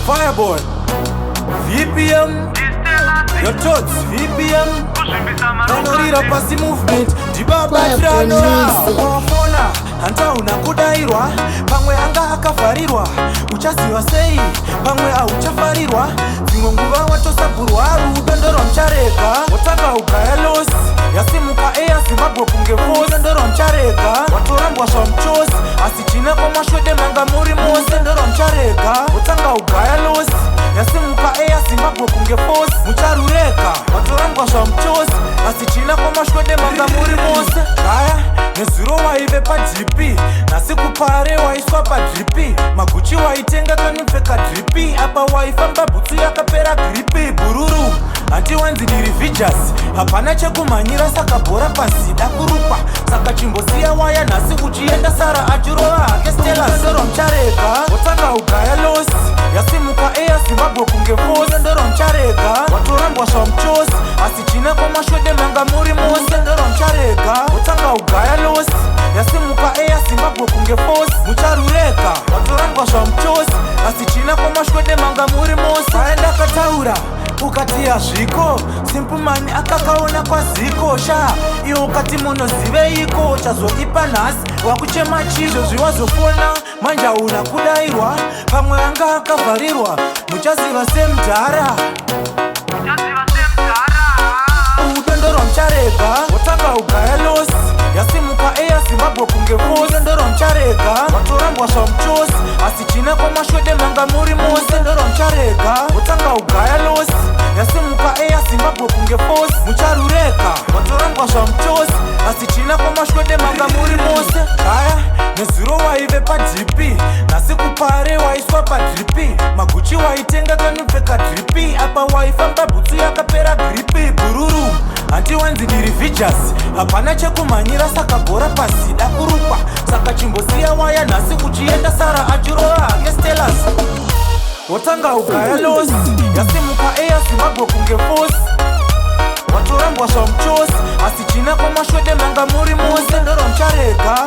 Fireboy, VPM, your thoughts, VPM. Vanorira pasi movement ndibaba. Fireboy Tiranora. Music. Wafona hantauna kudayirwa, pamwe anga akavharirwa. Uchaziva sei? Pamwe hauchafarirwa, dzimwe nguva watosabhurwa. Rudo ndorwamucharega, wotanga ugaya loss. Yasimuka Air Zimbabwe kunge force. Ndorwamucharega, watorambwa zvamuchosi, asi chine kwamashwede manga muri mose. Ndorwamucharega, wotanga ugaya loss. Yasimuka Air Zimbabwe kunge force. Mucharureka, watorambwa zvamuchosi, asi china kwamashwede manga muri mose. Gaya, nezuro waive paDP, nhasi kupare waiswa padrip. MaGucci waitenga kanopfeka drip, apa waifamba bhutsu yakapera grip. Bhururu, handiwanzi ndiri vhijas, hapana chekumhanyira, saka bhora pasi dakurukwa. Saka chimbosiya waya, nhasi uchienda sara achirova hake stelasero. Mucharega, wotanga ugaya loss. Yasimuka Air Zimbabwe kunge force. Ndorwamucharega, watorambwa zvamuchosi, asi chine kwamashwede manga muri mose. Ndorwamucharega, wotanga ugaya loss. Yasimuka Air Zimbabwe kunge force. Mucharureka, watorambwa zvamuchosi, asi chine kwamashwede manga muri mose. Aenda akataura ukati hazviko, Simpleman akakaona kwaziko sha. Iwe ukati munoziveiko chazoipa nhasi wakuchema chizvo wazofona manje hauna kudayirwa, pamwe anga akavharirwa. Muchaziva semudhara. Rudo ndorwamucharega, wotanga ugaya loss. Yasimuka Air Zimbabwe kunge force. Ndorwamucharega, watorambwa zvamuchosi, asi chine kwamashwede manga muri mose. Ndorwamucharega, wotanga ugaya loss. Yasimuka Air Zimbabwe kunge force. Mucharureka, watorambwa zvamuchosi, asi chine kwamashwede manga muri mose. Gaya, nezuro waive paDP, nhasi kupare waiswa padrip. MaGucci waitenga kanopfeka drip, apa waifamba bhutsu yakapera grip. Bhururu, handiwanzi ndiri vhijas, hapana chekumhanyira, saka bhora pasi dakurukwa. Saka chimbosiya waya, nhasi uchienda sara achirova hake stelas. Wotanga ugaya loss. Yasimuka Air Zimbabwe kunge force. Watorambwa zvamuchosi, asi chine kwamashwede manga muri mose. Ndorwamucharega.